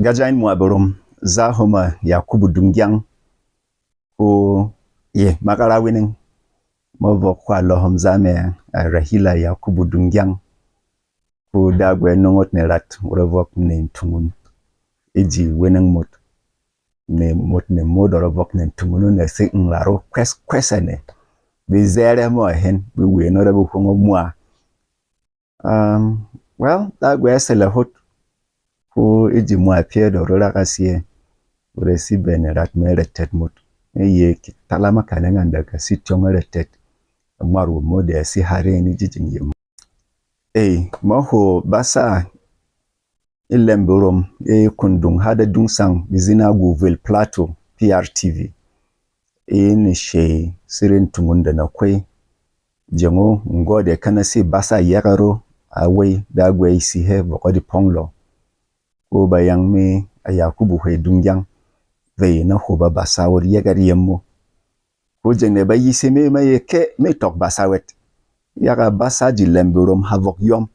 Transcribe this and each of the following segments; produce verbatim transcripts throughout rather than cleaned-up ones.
Gajain mwa berom, za hom a Yakubu Dungyang, ko ye makara wineng, mo vok hwa lo hom za mɛ a Rahila Yakubu Dungyang, ko dagwe nongot ne rat wura vok ne tungun e ji wineng mot, ne mot ne mo doro vok ne tungun ne se nglaro kwes kwes ne bi zere mo hen bi weno re bi hongo mwa. Um, well, dagwe sele hot ko e ji mwa pie do rura ka sie, wure si bene rat me retet mot. Me ye ki talama kane nganda ka si tyong retet. Mwa ru mo de si hare ni jijin ye mo. Ei, mo ho basa e lembe rom e kundung hada dungsang bizina Guvil Plateau, P R T V. E ni shei sirin tungun de na kwei. Jengo ngo de kana si basa yegaro a wei dagwe si he voko di ponglo. Ko ba yang mi a Yakubu hwe Dungyang vey na ho ba basa wot yegar yem mo. Ko jeng ne ba yi simi ma ye ke mi tok basa wet. Yaga basa ji lembe rom ha vok yom.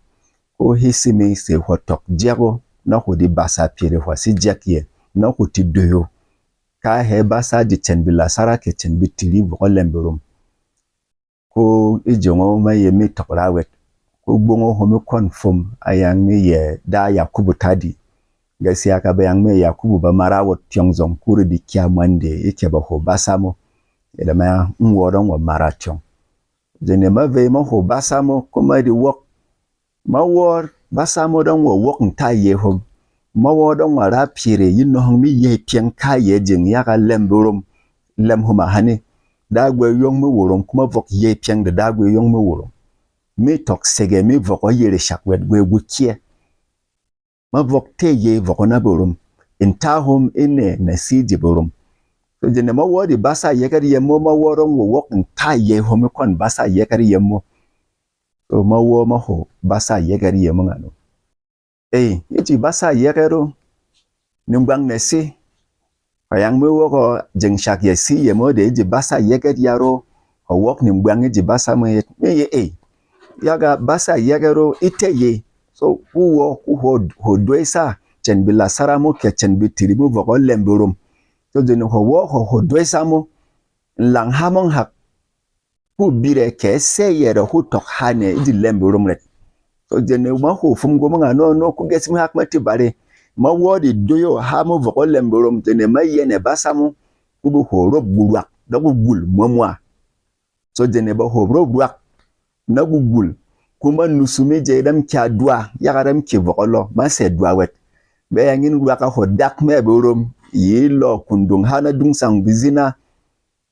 Ko hi simi se hwa tok jego na ho di basa pire hwa si jek ye na ho ti doyo. Ka he basa ji chen bi lasara ke chen bi tiri voko lembe rom. Ko e jongo ma ye mi tok ra wet. Ko gbongo ho mi kon fum a yang mi ye da Yakubu Tadi. Gasiya ka ba yang mi Yakubu ba mara wot tyong zong kuri di kya mwande e ke ba ho basa mo. E da ma ya nwo dong wa mara tyong. Jene ma vey ma ho basa mo ko ma di wok. Ma wor basa mo dong wa wok nta ye hom. Ma wor dong wa ra pire yi nohong mi ye pyeng ka ye jeng yaga lembe rom. Lem hom a hani. Dagwe yong mi worom kuma vok ye pyeng de dagwe yong mi worom. Mi tok sege mi vok o yere shak wet gwe gu kie. Ma vok te ye vok o na berom. Nta hom ine na si ji berom. So jene ma wor di basa yegar yem mo ma wor dong wa wok nta ye hom i kon basa yegar yem mo. So ma wor ma ho basa yegar yem mo ngano. Ei, e ji basa yegar o. Ni ngbang ne si. Hwa yang mi wok o jeng shak ye si ye mo de e ji basa yegar yaro. Hwa wok ni ngbang e ji basa mo yet. Mi ye ei. Yaga basa yegar o e te ye. So ku wo ku ho ho dwey sa chen bi lasara mo ke chen bi tiri mo vok o lembe rom. So jene ho wo ho ho dwey sa mo. Nlang ha mong hak. Ku bire ke se yere hu tok hane e ji lembe rom ret. So jene ma ho fum gwo mo nga no no ku gesi mi hak ma ti bare. Ma wo di doyo ha mo vok o lembe rom jene ma yene basa mo. Ku bi ho rob gulwak da ku gul mo mwa. So jene ba ho rob rwak na ku gul. Ku ma nusu mi je dam kya dwa yaga dam ki vok o lo ma se dwa wet. Be yang in rwak a ho dak me be rom yi lo kundung hana dungsang bizina.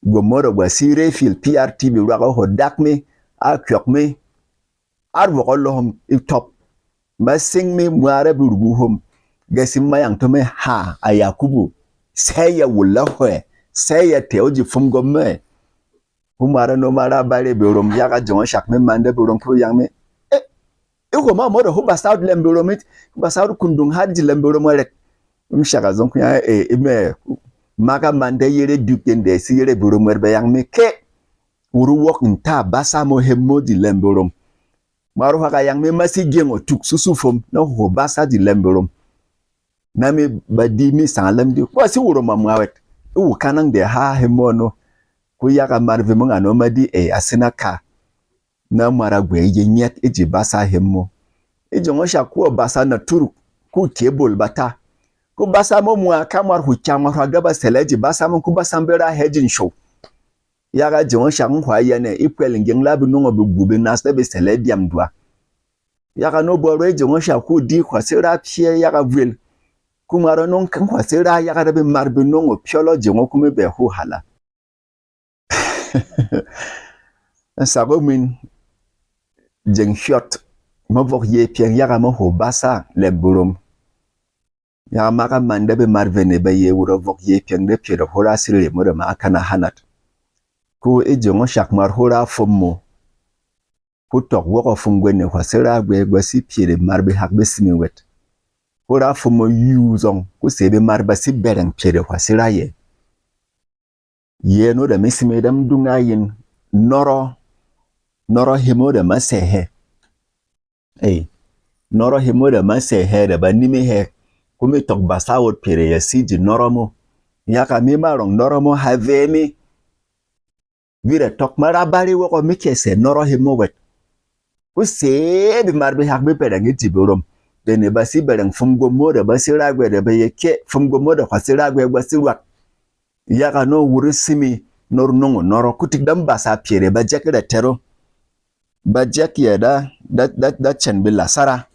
Gomoro gwa si refil P R T V rwak a ho dak me a kyok me. Ar vok o lo hom i top. Ma sing me mwara bi rugu hom. Gasi ma yang to me ha a Yakubu. Sey ya wula hwe. Sey ya teo ji fum gom me. Hu mwara no mara bare be rom yaga jongo shak me mande be rom pu yang me. Eh, i homa mo da hu ba saud lem be rom it. Hu ba saud kundung har ji lem be rom ret. Um shaka zong ku ya eh i me. Maka mande yere duk yende si yere be rom wer be yang me ke. Wuru wok nta basa mo hem mo di lem be rom. Mwa ru haka yang mi masi gyeng o tuk susu fom na hwo basa di lem be rom. Na mi ba di mi sangalam di kwa si wuro ma mwa wet. I wu kanang de ha he mono. Ku yaka mar vimung ano ma di e asina ka. Na mara gwe ye nyet i ji basa hem mo. I jongo sha kuwa basa na turuk ku ke bol bata. Ku basa mo mwa ka mar hu kya mar hwa gaba sele ji basa mo ku basa mbera he jin show. Yaga jeng o shak nhwa yane i pwel ngyeng la bi nongo bi gu bi nas da bi sele dyam dwa. Yaga no bwa rwey jeng o shak ku di hwa sira pyɛ yaga vwel. Ku mwa ro nong nhwa sira yaga da bi mar bi nongo pyɔlɔ jeng o ku mi bɛ hu hala. Nsako min jeng hyɔt ma vok ye pyɛng yaga ma ho basa lɛ burom. Ya ma ka man da be mar vene ba ye wuro vok ye pyɛng de pyɛ de hura sirri mo de ma akana hanat. Ku e jong o shak mar hura fom mo. Ku tɔk wok o fung gwene hwa sira gwe gwa si pyɛ de mar bi hak be simi wet. Hura fom mo yu zong ku se be mar ba si bereng pyɛ de hwa sira ye. Yeno da mi simi dam dunga yin noro noro himo da ma se he. Ei, noro himo da ma se he da ba nimi he. Ko mi tɔk basa wot pyere ya si ji nɔrɔ mo. Yaga mi ma rɔng nɔrɔ mo ha vɛ mi. Vira tɔk ma ra bari wɔgɔ mi kɛ sɛ nɔrɔ hemo wɛt. Ko sɛ bemar behak be bɛrɛng e ji berom. De ne ba si bɛrɛng fwom gwomo de ba si ragwɛ de ba ye kɛ fwom gwomo de hwa si ragwɛ gwa si rwak. Yaga no wuri simi nor nungu nɔrɔ. Ko tik dam basa pyere ba jek da tɛro. Ba jek yɛ da, da, da, da cɛn bi lasara.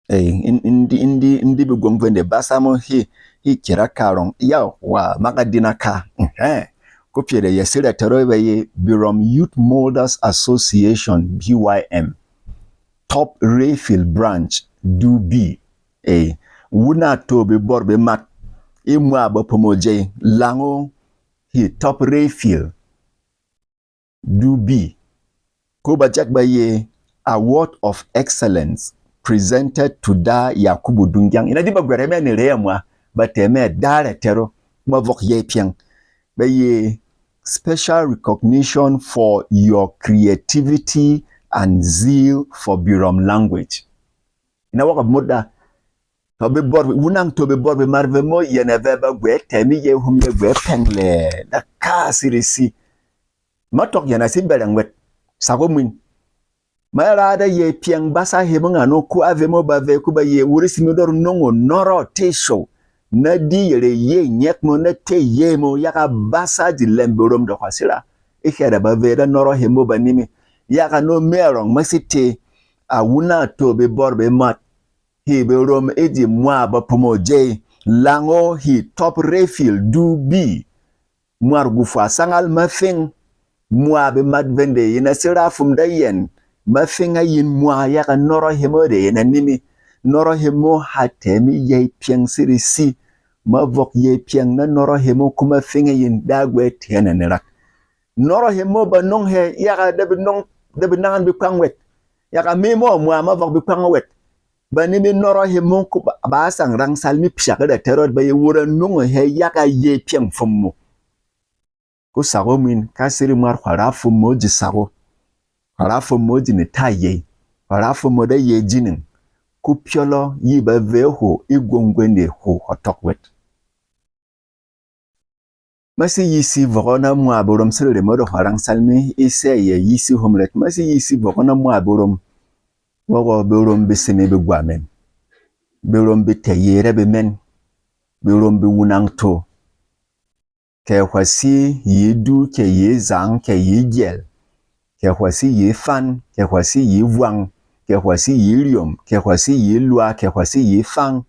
Ey, in, in di, in di, in di bi gwong vende basa mo hi, hi kira karong. Yaw, wa, maka dina ka. Ehe. Ko pyere ya sira tɛro ba ye Birom Youth Molders Association, B Y M. Top Rayfield Branch, du bi. Ey, wuna to bi bor bi mat. I mwa ba pomo jey, lango hi Top Rayfield. Du bi. Ko ba jak ba ye Award of Excellence presented to Da Yakubu Dungyang. Ina di ba gwɛrɛ mɛ ni rɛyɛ mwa, ba tɛ mɛ Da rɛ tɛro, ma vɔk yey pyɛng. Ba ye special recognition for your creativity and zeal for Birom language. Ina waka muda. To bi bor, wunang to bi bor bi mar vemo yɛn a vɛ ba gwɛ tɛmi ye hum ye gwɛ pɛnglɛ da ka sirisi. Ma tɔk yɛn a si bɛrɛng wɛt. Sako mwin. Ma ra da ye pyɛng basa he mo ngano ko a vemo ba vɛ ko ba ye wuri simi dor nongo nɔrɔ te show. Na di yere ye nyɛk mo na te ye mo yaga basa ji lɛm berom da hwa sira. I hɛra ba vɛ da nɔrɔ he mo ba nimi. Yaga no mɛ rɔng ma si te. A wuna to bi bor bi mat. Hì berom e ji mwa ba pumo jey, lang o hì tɔp refil du bi. Mwar gufwa sangal mafing, mwa bemat vende yin a sira fum da yɛn, mafing a yin mwa yaga nɔrɔ hemo de yin a nimi. Nɔrɔ hemo ha tɛmi yey pyɛng siri si, ma vɔk yey pyɛng na nɔrɔ hemo kuma fing a yin dagwe tɛn a nerak. Nɔrɔ hemo ba nɔng hɛ yaga da bi nɔng, da bi nangan bi kwang wɛt. Yaga mi mo mwa ma vɔk bi kwang wɛt. Ba ni mi nɔrɔ hemo ku ba, ba a sang rangsal mi pyak da tɛrɔt ba ye wura nungo hɛ yaga ye pyɛng fum mo. Ku sako mwin ka siri mwar hwara fum mo ji sako. Hwara fum mo ji ni ta yey. Hwara fum mo da ye jining. Ku pyɔlɔ yi ba ve ho i gwongwende ho hotɔk wɛt. Ma si yi si vɔk ɔ na mwa berom sirri mo de hwà rangsal mi, i sɛ́ yɛ yi si hom rɛt. Ma si yi si vɔk ɔ na mwa berom. Wɔgɔ berom bi simi bi gwa mɛn. Berom bi tɛ̀ yi rɛbimɛn. Berom bi wunang to. Kɛ hwà si yi du, kɛ yi zang, kɛ yi gyɛl. Kɛ hwà si yi fan, kɛ hwà si yi vwang, kɛ hwà si yi ryom, kɛ hwà si yi lwa, kɛ hwà si yi fang.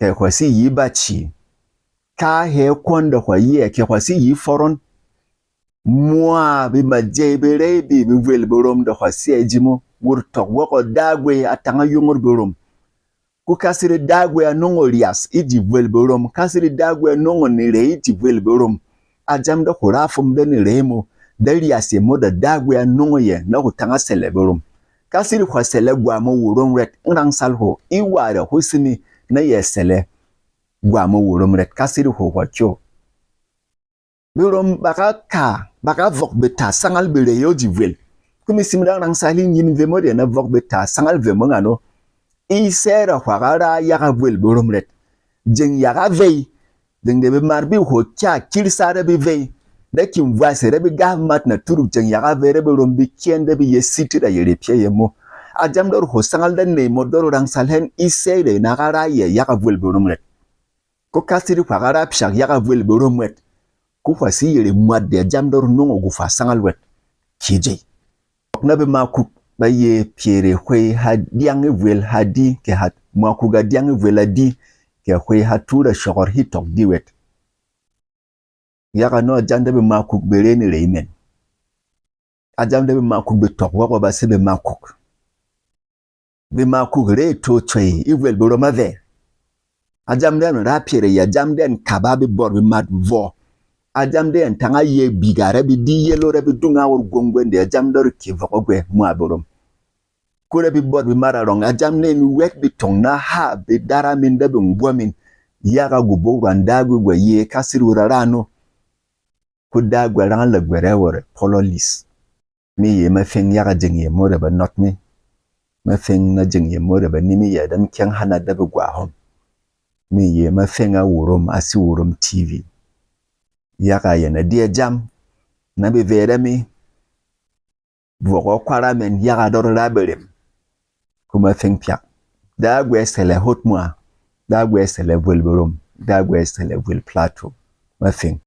Kɛ hwà si yi bachi. Ka hɛ kwɔn da hwà yi ɛ kɛ hwà si yi fɔrɔn. Mwa bi majey bi rey bi bi vwel berom da hwà si ɛ ji mo. Wur tɔk wɔkɔ dagwe a tanga yongor berom. Ku ka siri dagwe a nongo ryas i ji vwel berom. Ka siri dagwe a nongo ni rey i ji vwel berom. A jam da hwara fum da ni rey mo, da ryas yɛ mo da dagwe a nongo yɛ na hwà tanga sɛlɛ berom. Ka siri hwà sɛlɛ gwa mo wurong rɛt, n rangsal hwo, i ware hwo simi na yɛ sɛlɛ gwa mo wurong rɛt, ka siri hwo hwà kyo. Berom ba ka ka, ba ka vɔk beta sangal bi rey o ji vwel. Ku mi sim da rangsal hin yin ve mo de na vɔk beta sangal ve mo ngano. I sɛra hwà ka ra yaga vwel berom rɛt. Jeng yaga vey, Deng de bemar bi hwo kya kirsa re bi vey, da kim vwase re bi gah mat na turuk jeng yaga vey re bi rom bi kyen re bi ye siti da yere pyɛ yemo. A jam dor hwo sangal da ney mo dor rangsal hen i sey de na ga ra yɛ yaga vwel berom ret. Ko ka siri hwa ga ra pyak yaga vwel berom wet. Ko hwa si yere mwat de a jam dor nongo gu hwa sangal wet. Ki jey. Tɔk na bemakuk ba ye pyere hwey ha dyang e vwel ha di kɛ ha mwakuk a dyang e vwel ha di kɛ hwey ha tura shɔgɔr hi tɔk di wɛt. Yaga nɔ a jam de bemakuk be re ni rey mɛn. A jam de bemakuk be tɔk wɔgɔ ba se bemakuk. Bemakuk re to chwey e vwel berom a vɛ. A jam de ɛn ra pyere ya jam de ɛn kaba bi bɔr bi mat vɔ. A jam de ɛn tanga ye biga re bi di yelo re bi dunga wor gwongwende a jam de ru ki vɔgɔ gwe mwa berom. Ku re bi bɔr bi mat a rɔng a jam de ɛn wɛt bi tong na ha bi dara min de bi ngwa min. Yaga gu bo rwanda gwe gwe ye ka siri wura rano. Ku da gwe rang la gwe re wore polo lis. Mi ye ma feng yaga jeng ye mo re ba nɔt mi. Mafeng na jeng yɛ mo da ba ni mi yɛ dam kyang hana da be gwa hom. Mi yɛ mafeng a wurum, a si wurum T V. Yaga yɛn a dia jam na be vɛ da mi. Vwɔk ɔ kwara mɛn yaga dɔr ra be rem. Kuma feng pyak. Da gwɛ sɛlɛ hot mwa. Da gwɛ sɛlɛ vwel berum. Da gwɛ sɛlɛ vwel plato. Mafeng.